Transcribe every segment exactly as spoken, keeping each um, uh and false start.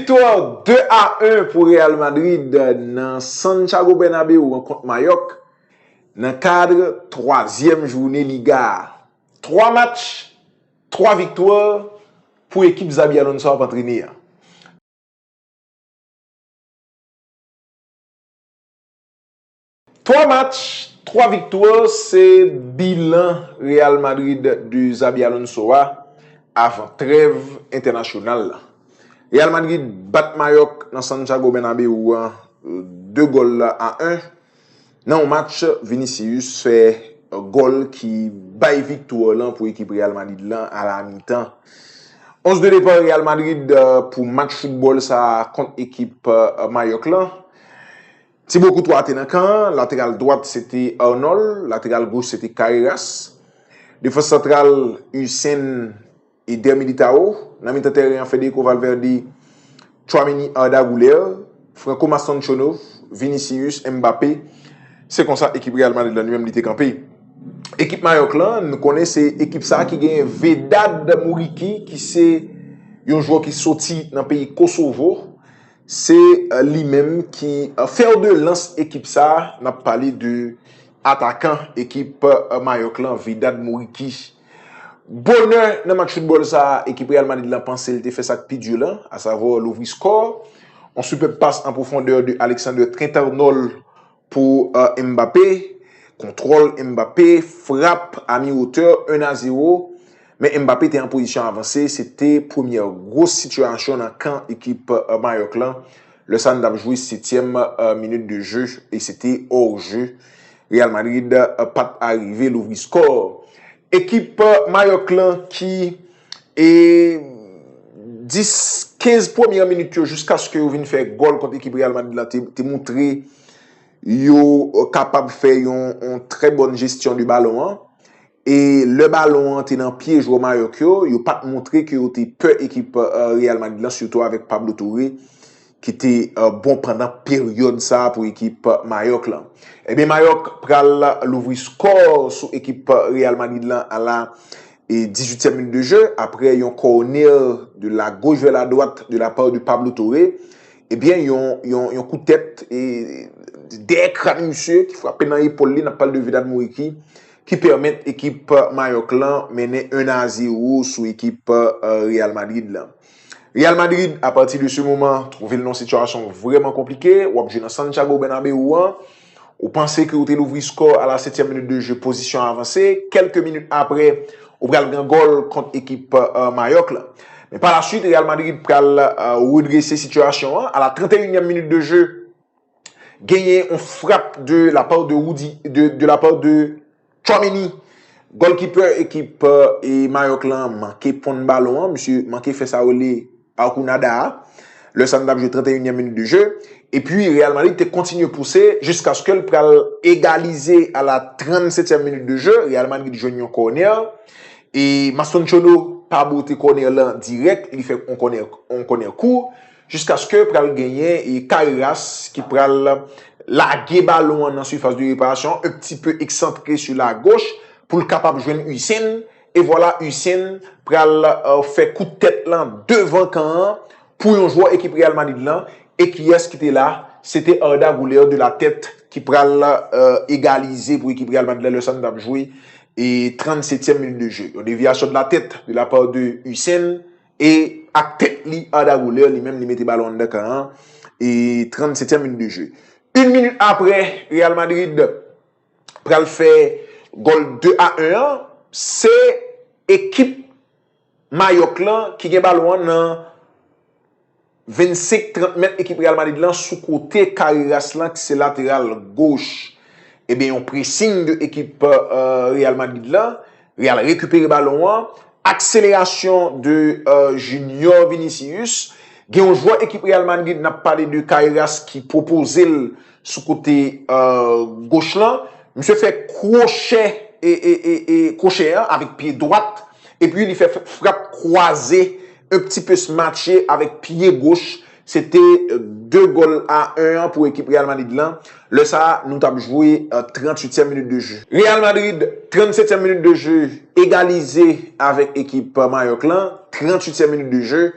Viktwa de a en pou Real Madrid nan Santiago Bernabéu an kont Mayòk nan kad twazyèm jounen Liga a. Twa match, twa viktwa pou ekip Xabi Alonso ap antrene an. Twa match, twa viktwa, se bilan Real Madrid de Xabi Alonso a avan trèv entènasyonal la. Real Madrid bat Mayòk nan Santiago Bernabéu an de gòl a en. Nan yon match, Vinicius fè gòl ki bay viktwa lan pou ekip Real Madrid lan a la mitan. Onz de depa Real Madrid, euh, pou match foutbòl sa a kont ekip, euh, Mayòk lan. Thibaut Courtois te nan kan an, lateral dwat se te Arnold, lateral goch se te Carreras. Defans santral, Huijsen, Eder Militao, nan mitan tèren an, Federico Valverde, Tchouaméni, Arda Güler, Franco Mastantuono, Vinicius, Mbappé. Se konsa ekip Real Madrid lan li menm li te kanpe. Ekip Mayòk lan, nou konnen se ekip sa a ki gen Vedad Muriqi, ki se yon jwè ki soti nan peyi Kosovo. Se, euh, li menm ki, euh, fer de lance ekip sa a. N ap pale de atakan ekip, euh, Mayòk lan, Vedad Muriqi. Bonè nan match foutbòl sa a, ekip Real Madrid lan panse l te fè sa k pi di lan, asavwa louvri skò. On sipèb pas an pwofondè de Alexander Trent Arnold pou, euh, Mbappé. Kontwòl Mbappé, frap a mi wotè, en a zewo. Men Mbappé te an pozisyon avanse, se te premyè gwo sitiyasyon nan kan ekip, euh, Mayòk lan. Lè sa a n t ap jwe setyèm, euh, minit de jeu e se te hors jeu. Real Madrid, euh, pa t arive louvri skò. Ekip, euh, Mayòk lan ki, e, dis, kenz premyè minit yo jiskaske yo vin fè gòl kont ekip Real Madrid lan te, te montre yo, euh, kapab fè yon, yon trè bòn jesyon de balon an. E lè balon an te nan pye jwè Mayòk yo, yo pa t montre ke yo te pè ekip, euh, Real Madrid lan, sitou avèk Pablo Torre, ki te, euh, bon pandan peryòd sa a pou ekip, euh, Mayòk lan. Ebyen, Mayòk pral louvri skò sou ekip, euh, Real Madrid lan a la, e, dizuityèm minit de jeu, apre yon corner de la gauche vers la droite de la part de Pablo Torre. Ebyen, yon, yon, yon kout tèt, e, dèyè kràn misye ki frape nan epòl li, n ap pale de Vedad Muriqi, ki pèmèt ekip Mayòk lan mennen en a zewo sou ekip, euh, Real Madrid lan. Real Madrid, apati de se moman, twouve l nan yon sitiyasyon vrèman konplike. W ap jwe nan Santiago Bernabéu an. Ou panse ke ou te louvri skò a la setyèm minit de jeu, pozisyon avanse. Kèlke minit apre, ou pral gen gòl kont ekip, euh, Mayòk la. Men pa la suit, Real Madrid pral, euh, redrese sitiyasyon an. A la trannteyinyèm minit de jeu, genyen yon frap de la part de Rudy, de, de la part de Tchouaméni, golkiper ekip, euh, e Mayòk lan, manke ponn balon an. Misye manke fè sa yo rele Arcunada a. Lè sa a n t ap jwe trannteyinyèm minit de jeu. Epi Real Madrid te kontinye pouse jiskaske l pral egalize a la trannsetyèm minit de jeu. Real Madrid jwenn yon kònè. E Mastantuono pa bote kònè lan dirèk, li fè yon kònè, yon kònè kou. Jiskaske pral genyen e Carreras ki pral lage balon an nan sifas de reparasyon, un petit peu excentré sur la gauche, pou l kapab jwenn Huijsen. E vwala Huijsen pral, euh, fè kout tèt lan devan kan an pou yon jwè ekip Real Madrid lan. E kiyès ki te la? Se te Arda Güler de la tête ki pral, euh, egalize pou ekip Real Madrid lan lè sa a n t ap jwe e trannsetyèm minit de jeu. Yon devyasyon de la tête de la part de Huijsen e ak tèt li, Arda Güler li menm li mete balon anndan kan an e trannsetyèm minit de jeu. Yon minit apre, Real Madrid pral fè gòl de a en an, se ekip Mayòk lan ki gen balon an nan vennsenk trant mèt ekip Real Madrid lan sou kote Carreras lan ki se lateral goch. Ebyen, yon pressing de ekip, euh, Real Madrid lan. Real rekipere balon an. Akselerasyon de, euh, Junior Vinicius. Gen yon jwè ekip Real Madrid, n ap pale de Carreras ki pwopoze l sou kote, euh, goch lan. Misye fè kwochè, e, e, e, e, kwochè an avèk pye dwat. Epi li fè f-, frap kwaze, un petit peu smatche avèk pye goch. Se te, euh, de gòl a en an pou ekip Real Madrid lan. Lè sa a, nou t ap jwe, euh, tranntuityèm minit de jeu. Real Madrid, trannsetyèm minit de jeu, egalize avèk ekip, euh, Mayòk lan, tranntuityèm minit de jeu.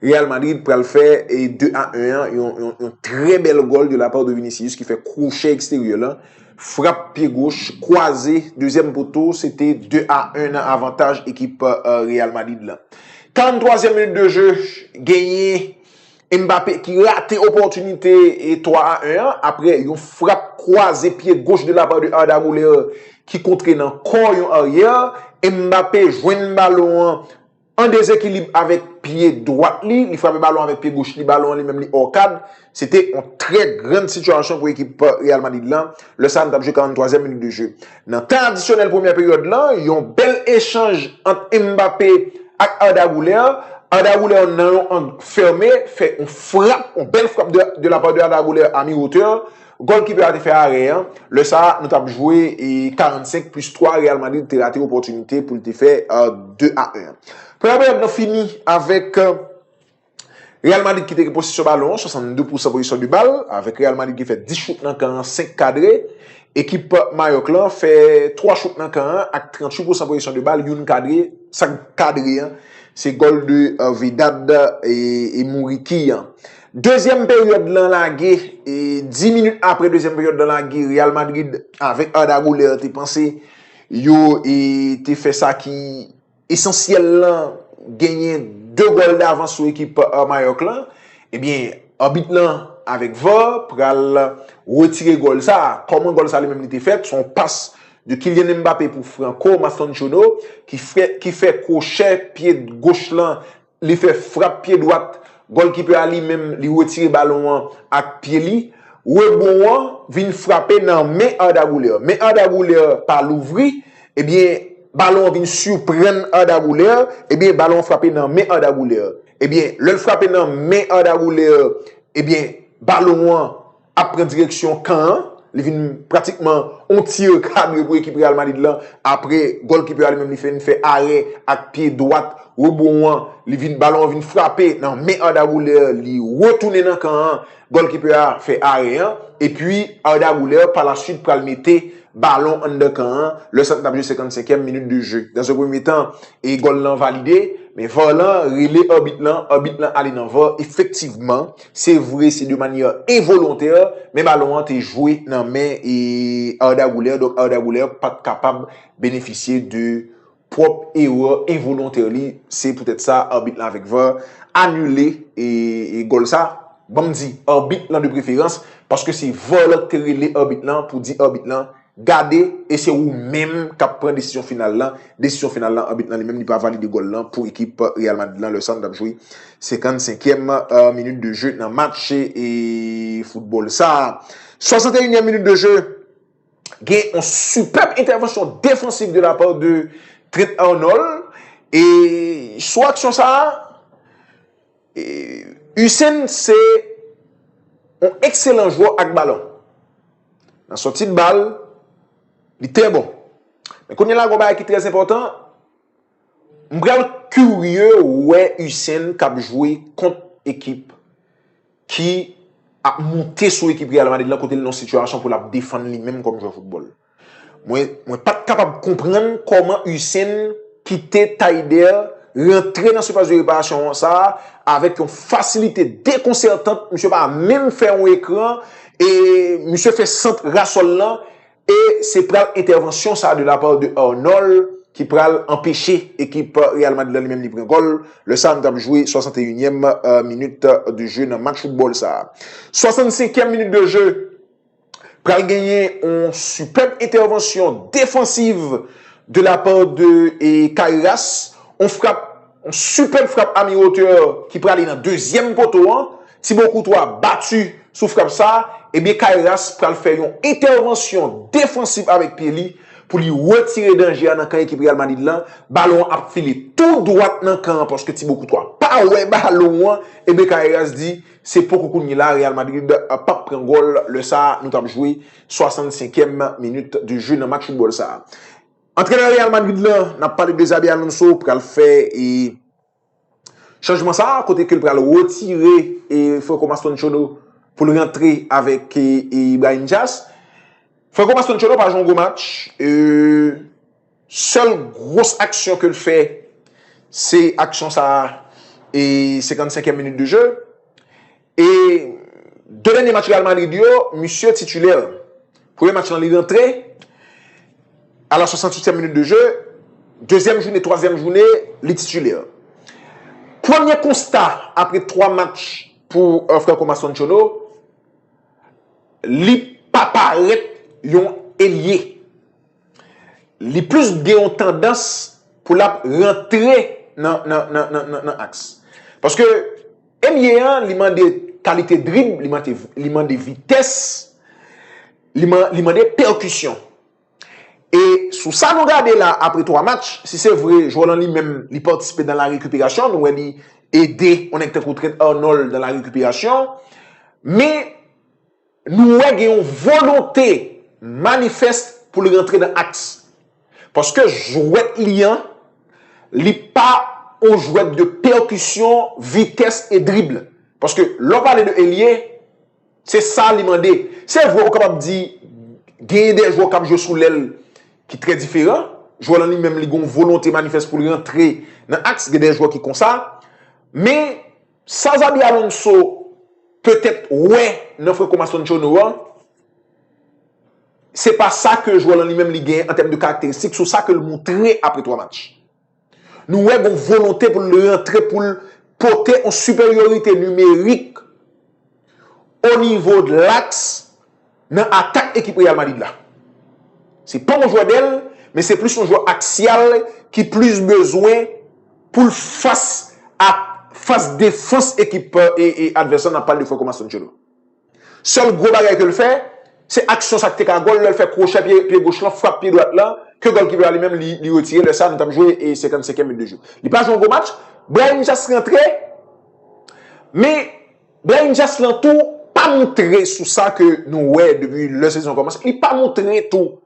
Real Madrid pral fè e de a en an, yon, yon, yon trè bèl gòl de la part de Vinicius ki fè kwochè eksteryè lan, frap pye goch, kwaze, dezyèm poto, se te de a en nan avantaj ekip uh, Real Madrid lan. Karannntwazyèm minit de jeu, genyen Mbappé ki rate opòtinite e twa a en an apre yon frap kwaze pye goch de la part de Arda Güler ki kontre nan kò yon aryè. Mbappé jwenn balon an an dezekilib avèk pye dwat li, li frape balon avèk pye goch li, balon an li menm li òkad. Se te yon trè grann sitiyasyon pou ekip Real Madrid lan. Lè sa a, nou t ap jwe karannntwazyèm minit de jeu. Nan tan adisyonèl premyè peryòd lan, yon bèl echanj ant Mbappé ak Arda Güler. Arda Güler nan yon ang fèmen, fè yon frap, yon bèl frap de, de la part de Arda Güler a mi wotè. Gòlkipè a te fè arè an. Lè sa a, nou t ap jwe e karannsenk plis twa, Real Madrid te rate opòtinite pou l te fè de a en. Premyè peryòd lan fini avèk Real Madrid ki te gen posesyon balon an, swasanndou pousan posesyon de bal, avèk Real Madrid ki fè dis chout nan kan an, senk kadre. Ekip Mayòk lan fè twa chout nan kan an ak tranntuit pousan posesyon de bal, youn kadre. Sa k kadre an, se gòl de Vidal e, e Muriqi an. Dezyèm peryòd lan lage, e dis minit apre dezyèm peryòd lan lage, Real Madrid avèk Arda Güler te panse yo e te fè sa ki esansyèl lan, genyen de gòl davans sou ekip Mayòk lan. Ebyen, abit lan avèk var pral retire gòl sa. Kòman gòl sa li menm li te fèt? Se yon pas de Kylian Mbappé pou Franco Mastantuono ki fè, ki fè kwochè pye goch lan, li fè frap pye dwat, gòlkipè a li menm li retire balon an ak pye li. Rebon an vin frape nan men Arda Güler. Men Arda Güler pa louvri, ebyen, balon an vin siprann Arda Güler, ebyen, balon an frape nan men Arda Güler. Ebyen, lè l frape nan men Arda Güler, ebyen, balon an ap pran direksyon kan an, li vin pratikman yon tir kadre pou ekip Real Madrid lan, apre gòlkipè a li menm li fè, fè arè ak pye dwat, rebon an, li vin, balon an vin frape nan men Arda Güler, li retounen nan kan an, gòlkipè a fè arè an, epi Arda Güler pa la suite pral mete balon anndan kan an, lè sa t ap jwe senkannsenkyèm minit de jeu. Dans un premier temps, e gòl lan valide, men var lan rele abit lan, abit lan ale nan var, efektivman, se vre se de manyè envolontè, men balon an te jwe nan men e Arda Güler, donk Arda Güler pa t kapab benefisye de pwòp erè envolontè li. Se poutèt sa abit lan avèk var anile e, e gòl sa. Ban m di abit lan de preferans, paske se var lan ki te rele abit lan pou di abit lan gade, e se ou menm k ap pran desizyon final lan. Desizyon final lan, abit lan li menm li pa valide gòl lan pou ekip Real Madrid lan. Lè sa nou t ap jwe senkannsenkyèm minit de jeu nan match e foutbòl sa. Swasanteyinyèm minit de jeu, gen yon sipèb entèvansyon defansiv de la part de Trent Arnold. E sou aksyon sa a, Hussein se yon ekselan jwè ak balon. Nan sòti de bal, li trè bon. Men kounye a la, gon bagay ki trè enpòtan, m pral kirye wè Hussein k ap jwe kont ekip ki ap moute sou ekip Real Madrid lan kote l nan yon sitiyasyon pou l ap defann li menm kòm jwè foutbòl. Mwen, mwen pa t kapab konprann kòman Hussein kite Taider rantre nan sipas de reparasyon sa a avèk yon fasilite dekonsètant. Misye pa menm fè yon ekran e misye fè sant rasòl lan. E se pral entèvansyon sa a de la part de Arnold ki pral anpeche ekip Real Madrid lan li menm li pran gòl. Lè sa a nou t ap jwe swasanteyinyèm minit de jeu nan match foutbòl sa a. Swasannsenkyèm minit de jeu, pral genyen yon sipèb entèvansyon defansiv de la part de e, Kairas. Yon frap, yon sipèb frap a mi wotè ki prale nan dezyèm poto an. Thibaut Courtois bati sou frap sa. Ebyen, Kairas pral fè yon entèvansyon defansiv avèk pye li pou li retire danje a nan kan ekip Real Madrid lan. Balon an ap file tou dwat nan kan an paske Thibaut Courtois pa wè balon an. Ebyen, Kairas di, se poko kounye la Real Madrid p ap pran gòl. Lè sa a, nou t ap jwe swasannsenkyèm minit de jeu nan match foutbòl sa a. Antrenè Real Madrid lan, n ap pale de Xabi Alonso, pral fè e, chanjman sa a, kote ke l pral retire e, Franco Mastantuono pou l rantre avèk e, e Brahim Diaz. Franco Mastantuono pa jwe yon gwo match. E, sèl gwòs aksyon ke l fè, se aksyon sa a e senkannsenkyèm minit de jeu. E de dènye match Real Madrid yo, misye titilè. Premye match lan, li rantre a la swasanntuityèm minit de jeu. Dezyèm jounen, twazyèm jounen, li titilè. Premye konsta apre twa match pou, euh, Franco Mastantuono, li pa parèt yon elye. Li plis gen yon tandans pou l ap rantre nan, nan, nan, nan, nan, nan aks. Paske elye an, li mande kalite drib, li mande, li mande vitès, li, man- li mande pèkisyon. E sou sa nou gade la, apre twa match, si se vre, jwè lan li menm, li patisipe nan la rekiperasyon, nou wè li ede yon nèg tankou Trent Arnold nan la rekiperasyon, men nou wè gen yon volonte manifès pou l rantre nan aks. Paske jwèt li an, li pa yon jwèt de pèkisyon, vitès e drib. Paske lè w pale de elye, se sa li mande. Se vre, ou kapab di, genyen de jwè k ap jwe sou lèl ki trè diferan. Jwè lan li menm, li gen yon volonte manifès pou l rantre nan aks. Gen de jwè ki konsa. Men, sa Xabi Alonso petèt wè nan Franco Mastantuono an, se pa sa ke jwè lan li menm li genyen an tèm de karakteristik, sou sa ke l montre apre twa match. Nou wè gen yon volonte pou l rantre, pou l pote yon siperyorite nimerik o nivo de laks nan atak ekip Real Madrid la. Se pa yon jwè dèl, men se plis yon jwè aksyal ki plis bezwen pou l fas a fas defans ekip, e, e, advèsè, n ap pale de Franco Mastantuono. Sèl gwo bagay ke l fè, se aksyon sa k te ka gòl, lè l fè kwochè pye, pye goch lan, frap pye dwat lan, ke gòlkipa li menm li, li retire, lè sa nou t ap jwe e senkannsenkyèm minit de jeu. Li pa jwe yon gwo match, Brahim Diaz rantre, men Brahim Diaz lan tou pa montre sou sa ke nou wè depi lè sezon an kòmanse, li pa montre tou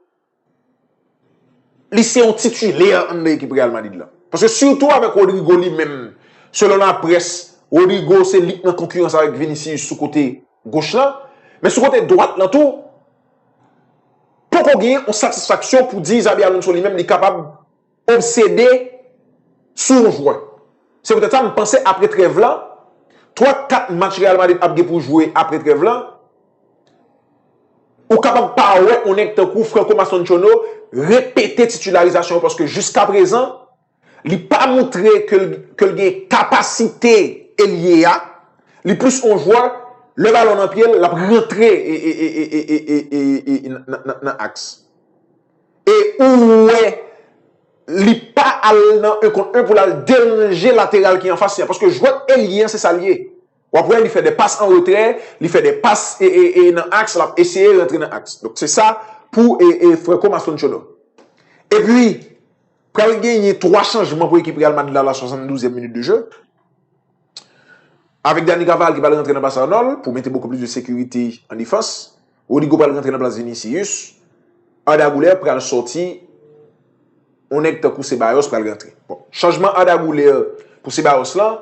li se yon titilè anndan ekip Real Madrid lan. Paske sitou avèk Rodrygo li menm, selon laprès, Rodrygo se li k nan konkirans avèk Vinicius sou kote goch lan. Men sou kote dwat lan tou, poko gen yon satisfaksyon pou di Xabi Alonso li menm li kapab obsede sou yon jwè. Se poutèt sa m panse apre trèv lan, twa kat match Real Madrid ap gen pou jwe apre trèv lan, ou kapab pa wè yon nèg tankou Franco Mastantuono repete titilarizasyon paske jiskaprezan, li pa montre ke l, ke l gen kapasite elye a. Li plis yon jwè, lè balon nan pye l, l ap rantre e, e, e, e, e, e, e, e, nan, nan, nan aks. E ou wè, li pa al nan un kont un pou l al deranje lateral ki anfas li an. Paske jwèt elye an, se sa l ye. W ap wè, li fè de pas an retrè, li fè de pas e, e, e nan aks, l ap eseye rantre nan aks. Donk, se sa pou e, e Franco Mastantuono. Epi, pral genyen twa chanjman pou ekip Real Madrid la, la swasanndouzèm minit de jeu. Avèk Dani Carvajal ki pral rantre nan plas Arnold pou mete bokou plis de sekirite an defans. Rodrygo pral rantre nan plas Vinicius. Arda Güler pral sòti. Yon nèg tankou Ceballos pral rantre. Bon, chanjman Arda Güler pou Ceballos lan,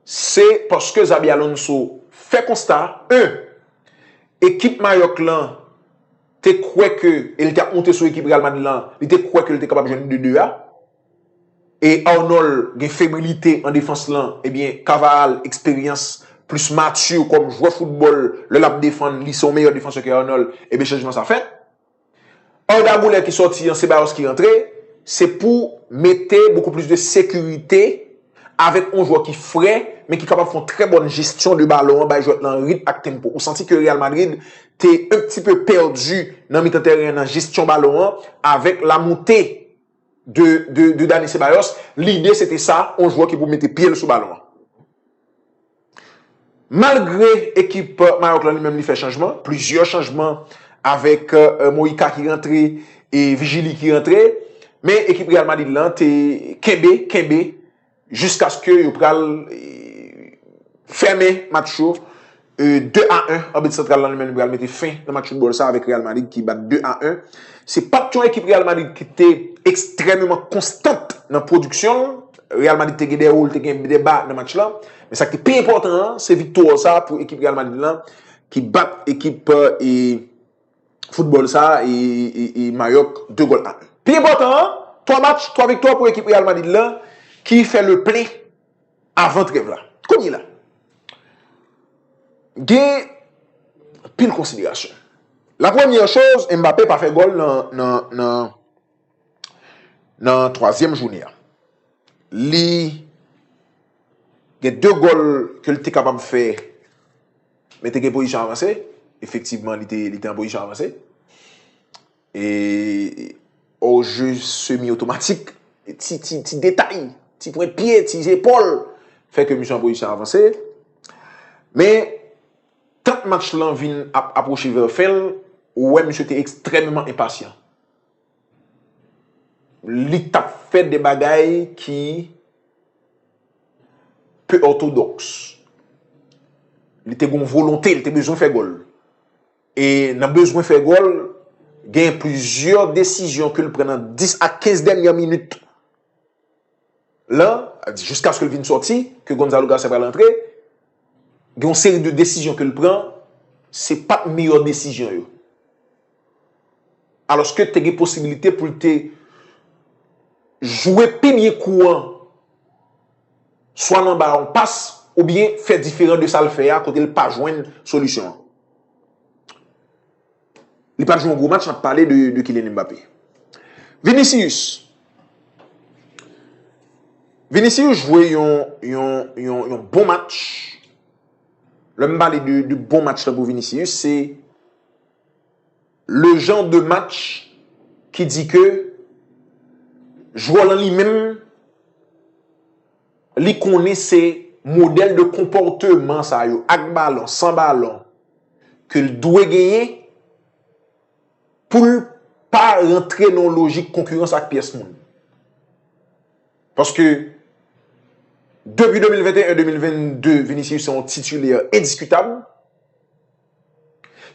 se paske Xabi Alonso fè konsta, un, ekip Mayòk lan te kwè ke, e li t ap monte sou ekip Real Madrid lan, li te kwè ke li te kapab jwenn de de a. E Arnold gen febrilite an defans lan, ebyen, Carvajal, eksperyans, plis mati kòm jwè foutbòl, lè l ap defann, li se yon meyè defansè ke Arnold, ebyen, chanjman sa fèt. Arda Güler ki sòti an, Ceballos ki rantre, se pou mete bokou plis de sekirite avèk yon jwè ki frè, men ki kapab fè yon trè bòn jesyon de balon an, bay jwèt lan ritm ak tempo. Ou santi ke Real Madrid te un petit peu pèdi nan mitan tèren an nan jesyon balon an, avèk la montée de, de, de Dani Ceballos, lide se te sa, yon jwè ki pou mete pye l sou balon an. Malgre ekip Mayòk lan li menm li fè chanjman, plizyè chanjman avèk, euh, Mojica ki rantre e Virgili ki rantre, men ekip Real Madrid lan te kenbe, kenbe, jiskaske yo pral, eh, fèmen match yo, eh, de a en. Abit santral lan li menm li pral mete fen nan match foutbòl sa avèk Real Madrid ki bat de a en. Se pa t yon ekip Real Madrid ki te ekstrèmeman konstant nan pwodiksyon l. Real Madrid te gen de wo, te gen de ba nan match lan. Men sa ki te pi enpòtan an, se viktwa sa pou ekip Real Madrid lan ki bat ekip, eh, foutbòl sa e, e, e Mayòk de gòl a en. Pi enpòtan an, twa match, twa viktwa pou ekip Real Madrid lan ki fè le plen avan trèv la. Kounye la, gen pil konsiderasyon. La premyè choz, Mbappé pa fè gòl nan, nan, nan, nan twazyèm jounen an. Li gen de gòl ke l te kapab fè, men te gen pozisyon avanse. Efektivman, li te, li te an pozisyon avanse. E, hors-jeu semi otomatik, ti, ti, ti detay, ti pwent pye, ti zepòl, fè ke misye an pozisyon avanse. Men, tan match lan vin ap apwoche vè fen l, ou wè misye te ekstrèmman enpasyan. Li t ap fè de bagay ki pe òtodòks. Li te gon volonte, li te bezwen fè gòl. E nan bezwen fè gòl, gen plizyè desizyon ke l pran nan dis a kenz dènyè minit lan, jiskaske l vin sòti, ke Gonzalo Garcia pral antre, gen yon seri de desizyon ke l pran, se pa t meyè desizyon yo. Alòske te gen posibilite pou l te jwe pi byen kou an, swa nan ba yon pas, oubyen fè diferan de sa l fè a, kote l pa jwenn solisyon an. Li pa t jwe yon gwo match, n ap pale de, de Kylian Mbappé. Vinicius. Vinicius jwe yon, yon, yon, yon bon match. Lè m pale de, de bon match la pou Vinicius, se le genre de match ki di ke jwè lan li menm, li konnen se modèl de konpòteman sa yo, ak balon, san balon, ke l dwe genyen pou l pa rantre nan yon lojik konkirans ak pyès moun. Paske, depi de mil venteyen de mil vennde, Vinicius se yon titilè endiskitab.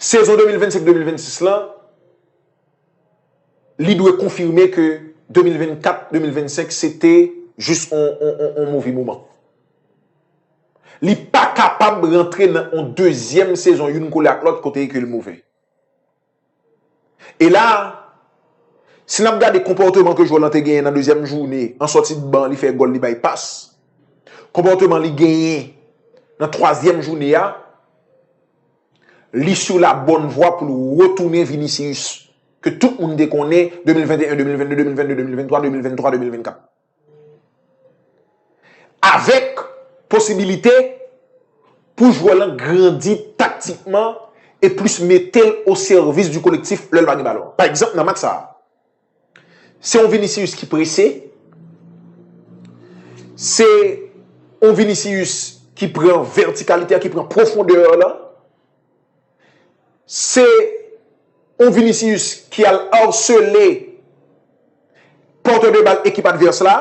Sezon de mil vennsenk de mil vennsis lan, li dwe konfime ke de mil vennkat de mil vennsenk se te jis on, on, on, on move moman. Li pa kapab rantre nan on dezyèm sezon youn kole ak lòt kote ke l move. E la, si n ap gade konpòteman ke jwè lan te genyen nan dezyèm jounen, an sòti de ban, li fè gòl, li bay pas. Konpòteman li genyen nan twazyèm jounen a, li sur la bonne voie pou l retounen Vinicius ke tout moun te konnen de mil venteyen, de mil vennde, de mil vennde, de mil venntwa, de mil venntwa, de mil vennkat. Avèk posibilite pou jwè lan grandi taktikman e plis mete l o sèvis di kolektif lè l pa gen balon. Pa egzanp, nan match sa a, se yon Vinicius ki prese, se yon Vinicius ki pran vètikalite a, ki pran pwofondè lan, se yon Vinicius ki al arsele pòtè de bal ekip advès la,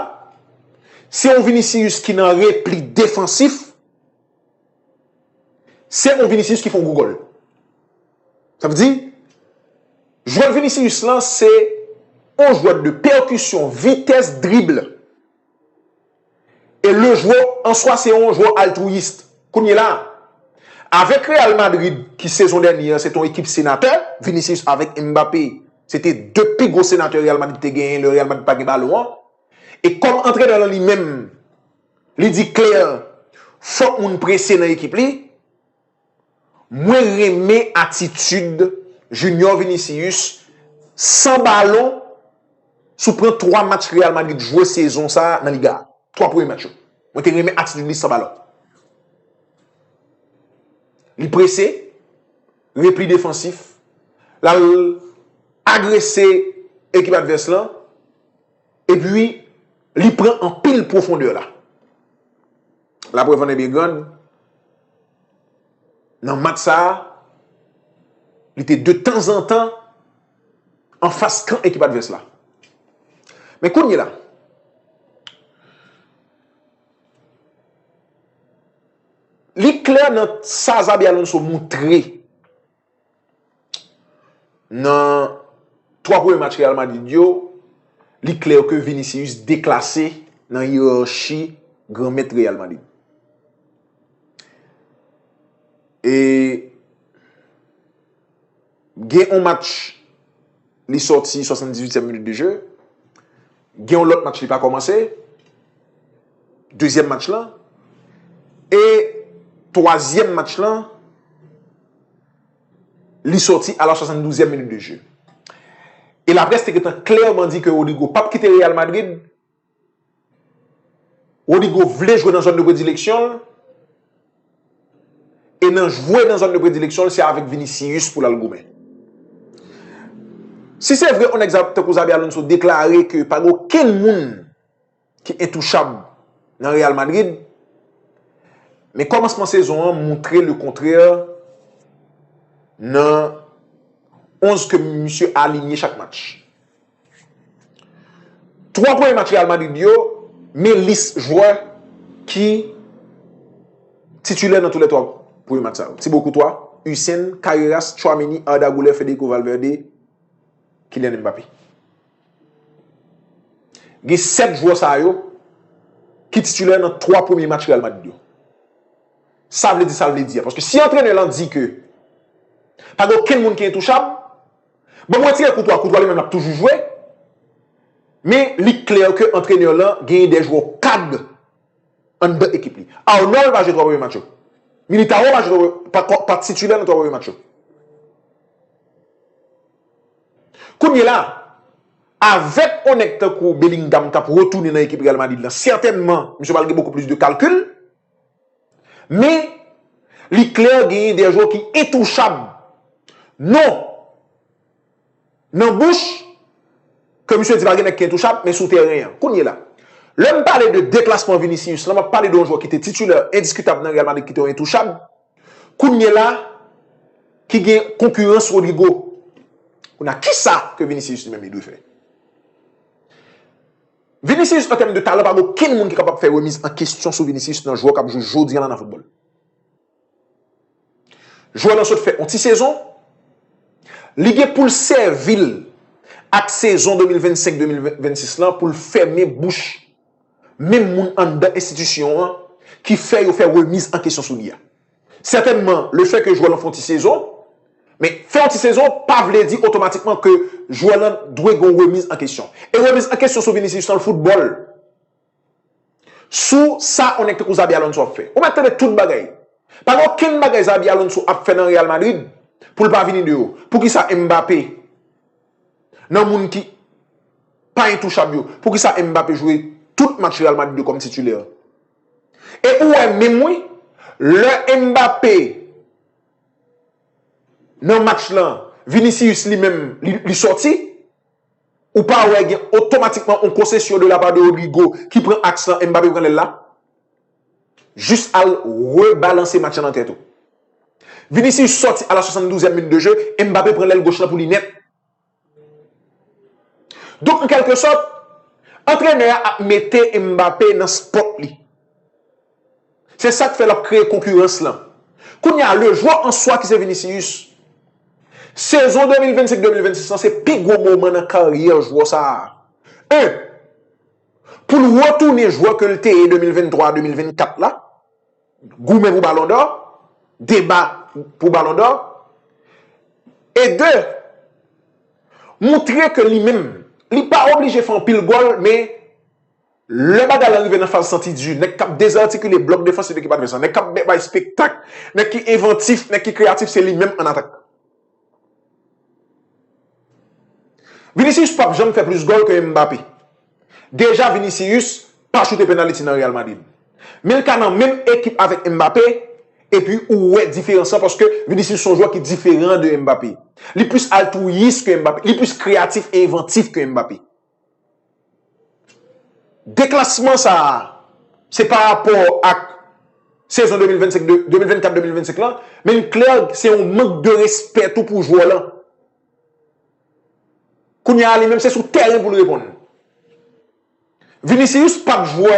se yon Vinicius ki nan repli defansif, se yon Vinicius ki fè yon gwo gòl. Sa vle di, jwè Vinicius lan se yon jwè de pèkisyon, vitès, drib. E le jwè an swa se yon jwè altwiyis. Kounye la, avèk Real Madrid, ki sezon dènye an, se te yon ekip senatè, Vinicius avèk Mbappé, se te de pi gwo senatè Real Madrid te genyen lè Real Madrid pa gen balon an. E kòm antrenè lan li menm, li di klè, fòk moun prese nan ekip li. Mwen renmen atitid Junior Vinicius san balon, si w pran twa match Real Madrid jwe sezon sa a nan Liga a. Twa premye match yo. Mwen te renmen atitid li san balon. Li prese, repli defansif, l al agrese ekip advès lan, epi li pran anpil pwofondè la. Laprèv an ebyen grann, nan match sa a, li te de tanzantan anfas kan ekip advès la. Men kounye la, li klè nan sa Xabi Alonso montre nan twa premye match Real Madrid yo, li klè ke Vinicius deklase nan yerachi granmèt Real Madrid. E gen yon match, li sòti swasanndizuityèm minit de jeu. Gen yon lòt match, li pa kòmanse. Dezyèm match lan, E twazyèm match lan, li sòti a la swasanndouzèm minit de jeu. E laprès te gentan klèman di ke Rodrygo p ap kite Real Madrid. Rodrygo vle jwe nan zòn de predileksyon l. E nan jwe nan zòn de predileksyon l, se avèk Vinicius pou l al goumen. Si se vre, yon nèg tankou Xabi Alonso deklare ke pa gen okenn moun ki entouchab nan Real Madrid, men kòmansman sezon an montre le kontrè nan onz ke misye alinye chak match. Twa premye match Real Madrid yo, men lis jwè ki titilè nan tou lè twa premye match sa yo. Thibaut Courtois, Huijsen, Carreras, Tchouaméni, Arda Güler, Federico Valverde, Kylian Mbappé. Gen sèt jwè sa yo ki titilè nan twa premye match Real Madrid yo. Sa vle di, sa vle di a. Paske si antrenè lan di ke pa gen okenn moun ki entouchab, bon, mwen retire Courtois, Courtois li menm l ap toujou jwe, men li klè ke antrenè lan genyen de jwè kad anndan ekip li. Arnold pa jwe twa premye match yo. Militao pa jwe twa premye, pa, pa titilè nan twa premye match yo. Kounye la, avèk yon nèg tankou Bellingham k ap retounen nan ekip Real Madrid lan, sètènman, misye pral gen bokou plis de kalkil, men li klè genyen de jwè ki entouchab. Non, nan bouch, ke misye di pa gen nèg ki entouchab, men sou teren an. Kounye la, lè m pale de deklasman Vinicius lan, m ap pale de yon jwè ki te titilè endiskitab nan Real Madrid, ki te yon entouchab. Kounye la, ki gen konkirans Rodrygo. Kounye a, kisa ke Vinicius li menm li dwe fè? Vinicius, an tèm de talan, pa gen okenn moun ki kapab fè remiz an kesyon sou Vinicius nan jwè k ap jwe jodi a la nan foutbòl. Jwè lan sot fè yon ti sezon, li gen pou l sèvi l ak sezon de mil vennsenk, de mil vennsis lan pou l fèmen bouch menm moun anndan enstitisyon an ki fè yo fè remiz an kesyon sou li a. Sètènman, lefètke jwè lan fè yon ti sezon, men fè yon ti sezon pa vle di otomatikman ke jwè lan dwe gen yon remiz an kesyon. E remiz an kesyon sou Vinicius lan, l foutbòl. Sou sa yon nèg tankou Xabi Alonso ap fè. Ou mèt tande tout bagay. Pa gen okenn bagay Xabi Alonso ap fè nan Real Madrid pou l pa vini deyò. Poukisa Mbappé, nan moun ki pa entouchab yo, poukisa Mbappé jwe tout match Real Madrid yo kòm titilè? E ou wè menm wi, lè Mbappé nan match lan, Vinicius li menm, li, li sòti, ou pa wè gen otomatikman yon konsesyon de la part de Rodrygo ki pran aks lan, Mbappé pran lèl la? Jis al rebalanse match lan nan tèt ou. Vinicius sòti a la swasanndouzèm minit de jeu, Mbappé pran lèl goch lan pou li nèt. Donk, an kèlke sòt, antrenè a ap mete Mbappé nan spòt li. Se sa k fè l ap kreye konkirans lan. Kounye a, le jwè an swa ki se Vinicius, sezon de mil vennsenk de mil vennsis lan, se pi gwo moman nan karyè jwè sa a. En, pou l retounen jwè ke l te ye de mil venntwa a de mil vennkat la, goumen pou Balon dò, deba pou Balon dò. E de, montre ke li menm, li pa oblije fè anpil gòl, men lè bagay la rive nan faz santi di, nèg k ap dezartikile blòk defansif ekip advès lan, nèg k ap bay espektak, nèg ki envantif, nèg ki kreyatif, se li menm an atak. Vinicius p ap janm fè plis gòl ke Mbappé. Deja, Vinicius pa choute penaliti nan Real Madrid. Men l ka nan menm ekip avèk Mbappé, epi ou wè diferans lan, paske Vinicius se yon jwè ki diferan de Mbappé. Li plis altwiyis ke Mbappé, li plis kreyatif e envantif ke Mbappé. Deklasman sa a, se pa rapò ak sezon de mil vennsenk, de, de mil vennkat de mil vennsenk lan, men l klè, se yon mank de respè tou pou jwè lan. Kounye a, li menm, se sou tèren pou l reponn. Vinicius p ap jwè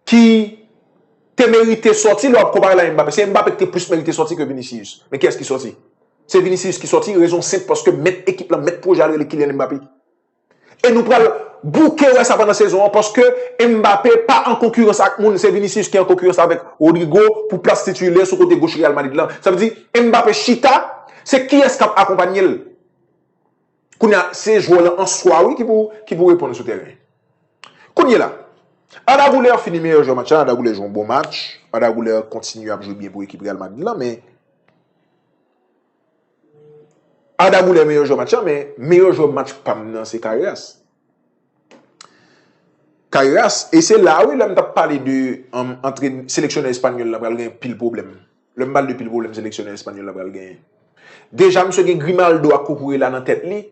ki te merite sòti lè w ap konpare l a Mbappé. Se Mbappé ki te plis merite sòti ke Vinicius. Men kiyès ki sòti? Se Vinicius ki sòti, rezon senp, paske mèt ekip lan, mèt pwojè a l rele Kylian Mbappé. E nou pral bouke wè sa pandan sezon an, paske Mbappé pa an konkirans ak moun, se Vinicius ki an konkirans avèk Rodrygo pou plas titilè sou kote goch Real Madrid lan. Sa vle di, Mbappé chita, se kiyès k ap akonpanye l? Kounye a, se jwè lan an swa, wi, ki pou, ki pou reponn sou tèren. Kounye la, Arda Güler fini meyè jwè match la. Arda Güler jwe yon bon match. Arda Güler kontinye ap jwe byen pou ekip Real Madrid la, men Arda Güler meyè jwè match la, men meyè jwè match pa m nan se Carreras. Carreras, e se la wi, lè m t ap pale de um, antre seleksyonè espanyòl la pral gen pil pwoblèm. Lè m pale de pil pwoblèm seleksyonè espanyòl la pral genyen. Deja, misye gen Grimaldo ak Cucurella nan tèt li,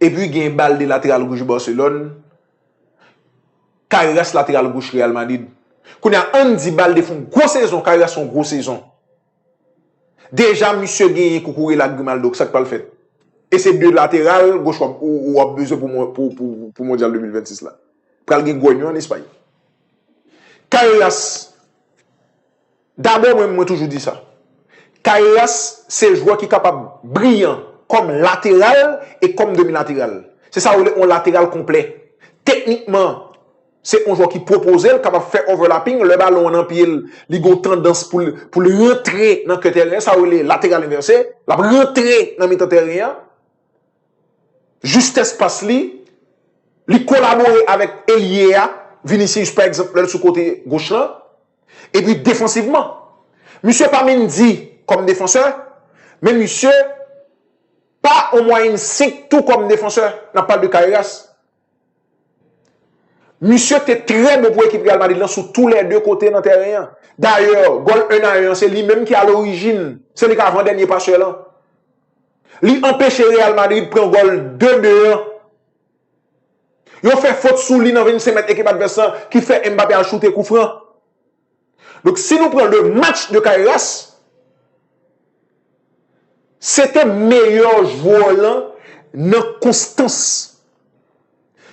epi gen Balde lateral goch Barcelone, Carreras lateral goch Real Madrid. Kounye a, ann di Balde fè yon gwo sezon, Carreras fè yon gwo sezon. Deja, misye genyen Cucurella ak Grimaldo, sa k pral fèt? E se de lateral goch w ap, ou, ou ap bezwen pou, mon- pou, pou, pou Mondyal de mil vennsis la. Pral gen gwònyon ann Espay. Carreras, dabò, mwen, mwen toujou di sa. Carreras, se jwè ki kapab briyan kòm lateral e kòm demi lateral. Se sa yo rele yon lateral konplè. Teknikman, se yon jwè ki pwopoze l, kapab fè overlapping, lè balon an nan pye l, li gen yon tandans pou l, pou l rantre nan kè tèren, sa yo rele lateral envèse, l ap rantre nan mitan tèren an. Jistès pas li, li kolabore avèk elye a, Vinicius pa egzanp, lè l sou kote goch lan. Epi defansivman, misye pa Mendy kòm defansè, men misye pa yon mwayenn senk tou kòm defansè. N ap pale de Carreras. Misye te trè bon pou ekip Real Madrid lan sou tou lè de kote nan tèren an. Dayè, gòl en a en an, se li menm ki alorijin. Se li k avan dènye pasè lan. Li anpeche Real Madrid pran gòl de de an. Yo fè fot sou li nan vennsenk mèt ekip advès lan ki fè Mbappé al choute kou fran. Donk, si nou pran le match de Carreras, se te meyè jwè lan nan konstans.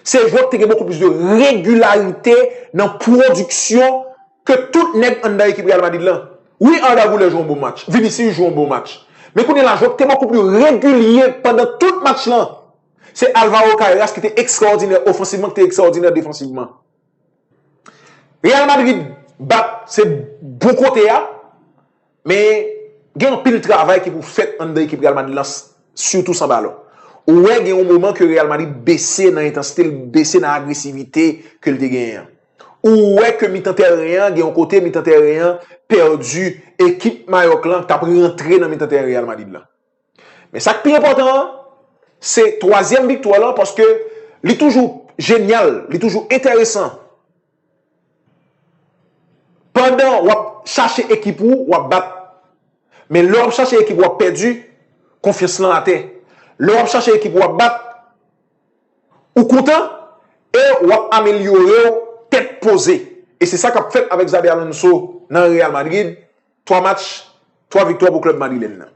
Se jwè ki te gen bokou plis de regilarite nan pwodiksyon ke tout nèg anndan ekip Real Madrid lan. Wi, Arda Güler jwe yon bon match. Vinicius jwe yon bon match. Men kounye a la, jwè ki te bokou pli regilye pandan tout match lan, se Alvaro Carreras ki te ekstraòdinè ofansivman, ki te ekstraòdinè defansivman. Real Madrid bat se bon kote a, men gen anpil travay ki pou fèt anndan ekip Real Madrid lan, sitou san balon. Ou wè gen yon moman ke Real Madrid bese nan entansite l, bese nan agresivite ke l te genyen an. Ou wè ke mitan tèren an, gen yon kote mitan tèren an pèdi, ekip Mayòk lan t ap rantre nan mitan tèren Real Madrid lan. Men sa k pi enpòtan an, se twazyèm viktwa lan, paske li toujou jenyal, li toujou enteresan. Pandan w ap chache ekip ou, w ap bat. Men lè w ap chache ekip ou, w ap pèdi, konfyans lan atè. Lè w ap chache ekip ou, w ap bat, ou kontan, e w ap amelyore w tèt poze. E se sa k ap fèt avèk Xabi Alonso nan Real Madrid. Twa match, twa viktwa pou klèb madrilèn nan.